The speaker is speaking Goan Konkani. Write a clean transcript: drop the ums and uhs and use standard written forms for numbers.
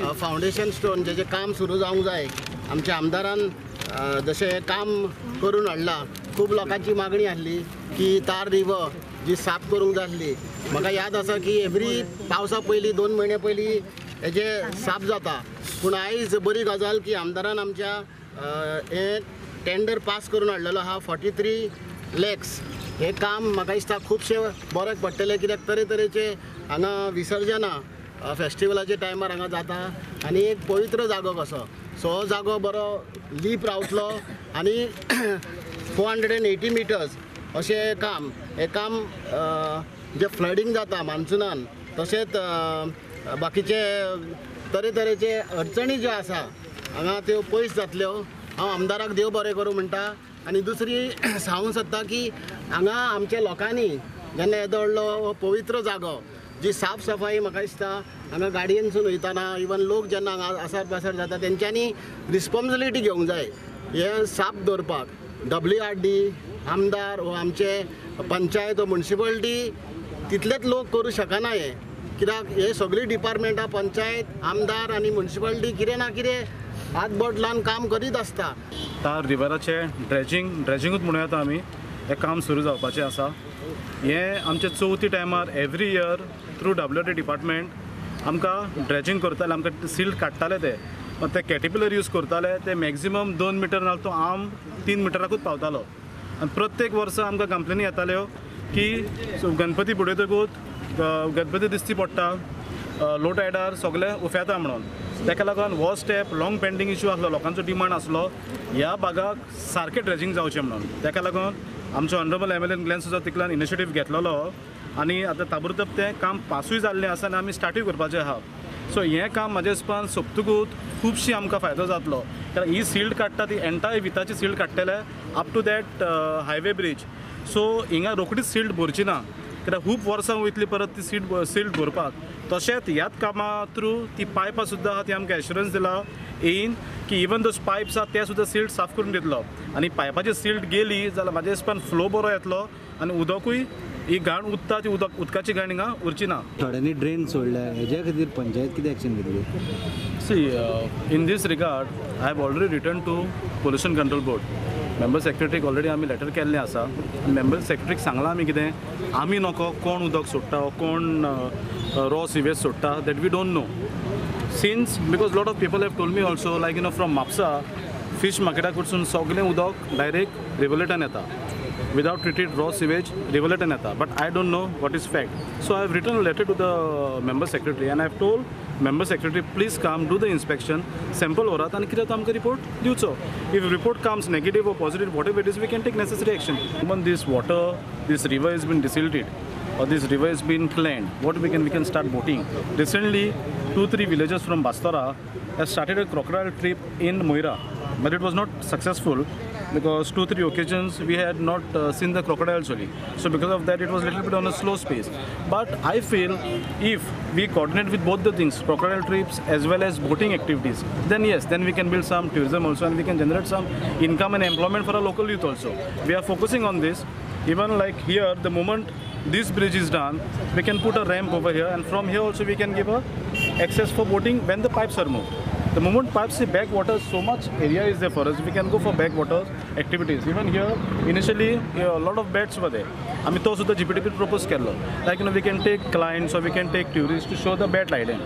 फावंडेशन स्टोन जेचें काम सुरू जावंक जाय, आमच्या आमदारान जशें काम करून हाडलां, खूब लोकांची मागणी आसली की तार रिवर जी साफ करूंक जाय आसली. म्हाका याद आसा की एवरी पावसा पयलीं 2 म्हयने पयलीं हेजें साफ जाता, पूण आयज बरी गजाल की आमदारान आमच्या हें टेंडर पास करून हाडलेलो आहा 43 लॅक्स. हें काम म्हाका दिसता खुबशें बऱ्याक पडटलें, कित्याक तरेतरेचे हांगा विसर्जनां फेस्टिवलाच्या टायमार हांगा जाता आनी एक पवित्र जागो कसो, सो हो जागो बरो लीप रावतलो आनी 480 मिटर्स अशें काम, हें काम जें फ्लडींग जाता मान्सुनान, तशेंच बाकीचे तरेतरेचे अडचणी ज्यो आसा हांगा त्यो पयस जातल्यो. हांव आमदाराक देव बरें करूं म्हणटा. आनी दुसरी सांगूंक सोदता की हांगा आमच्या लोकांनी जेन्ना येदो व्हडलो हो पवित्र जागो जी साफ सफाई म्हाका दिसता हांगा गाडयेनसून वयतना इवन लोक जेन्ना हांगा आसार पासार जाता तेंच्यांनी रिस्पोन्सिबिलिटी घेवंक जाय हें साफ दवरपाक. WRD आमदार वो आमचे पंचायत वो म्युनिसिपालिटी तितलेच लोक करूं शकना हें, कित्याक हे सगळीं डिपार्टमेंटां पंचायत आमदार आनी म्युनिसिपालिटी कितें ना कितें हात बोट लावन काम करीत आसता. तार रिवराचें ड्रेजिंगूच म्हणूं येता आमी, हें काम सुरू जावपाचें आसा. हें आमचे चवथी टायमार every year through WRD department आमकां ड्रेजिंग करताले, आमकां सिल्ट काडटाले, ते ते कॅटरपिलर यूज करताले, ते मॅक्झिमम 2 मिटर नाल्यार तो आर्म 3 मिटराकूच पावतालो. आनी प्रत्येक वर्सा आमकां कंप्लेनी येताल्यो की गणपती बुडयतकूच गणपती दिसती पडटा, लो टायडार सगळे उफेता म्हणून. ताका लागून हो स्टेप लाँग पेंडींग इशू आसलो, लोकांचो डिमांड आसलो ह्या भागाक सारकें ड्रेजिंग जावचें म्हणून. ताका लागून आमचो ऑनरेबल MLA Glenn सुद्दां तितल्यान इनिशिएटीव घेतलेलो आनी आतां ताबडतोब तें काम पासूय जाल्लें आसा आनी आमी स्टार्टूय करपाचें आहा. सो हें काम म्हाज्या हिसपान सोंपतकूच खुबशी आमकां फायदो जातलो, कारण ही सिल्ट काडटा ती एंटायर विताची सिल्ट काडटले up to that highway bridge. So हिंगा रोखडीच सिल्ट भरची ना, कित्याक खूब वर्सां वयतली परत ती सिल्ट भरपाक. तशेंच ह्याच कामा थ्रू ती पायपां सुद्दां आहा ती आमकां एश्युरन्स दिला येयन की इवन those pipes आहा ते सुद्दां सिल्ट साफ करून दितलो. आनी पायपाची सिल्ट गेली जाल्यार म्हाज्या हिसपान फ्लो बरो येतलो आनी उदकूय ही घाण उरता ती उदकाची घाण हिंगा उरची ना. थोड्यांनी ड्रेन सोडल्या हेज्या खातीर पंचायत कितें एक्शन घेतली? See, in this regard I have already written to pollution control board member सेक्रेटरीक already आमी लेटर केल्लें आसा. मेंबर सेक्रेटरीक सांगलां आमी कितें आमी नको कोण उदक सोडटा कोण रॉ सिवेज सोडटा that we don't know, since because lot of people have told me also like you know from Mapusa fish मार्केटा कडसून सगळें उदक डायरेक्ट रिवलेटान येता, विदाउट ट्रिटेड रॉ सिवेज रिवलेटान येता, but I don't know what is fact. So I have written a letter to the member secretary and I have told member secretary please come do the inspection, sample व्हरात आनी कितें तो आमकां रिपोर्ट दिवचो. If report comes negative or positive, whatever it is, we can take necessary action. Even this water, this river is been desilted or this river has been cleaned, what we can start boating. Recently 2-3 villages from Bastora have started a crocodile trip in Moira, but it was not successful because 2-3 occasions we had not seen the crocodiles only. So because of that it was a little bit on a slow space. But I feel if we coordinate with both the things, crocodile trips as well as boating activities, then yes, then we can build some tourism also and we can generate some income and employment for our local youth also. We are focusing on this. Even like here, the moment this bridge is done, we can put a ramp over here, and from here also we can give a access for boating when the pipes are moved. The moment pipes see backwater, so much area is there for us, we can go for backwater activities. Even here, initially a lot of beds were there. I mean, those the GPTP propose kerlo. Like you know, we can take clients or we can take tourists to show the bed island.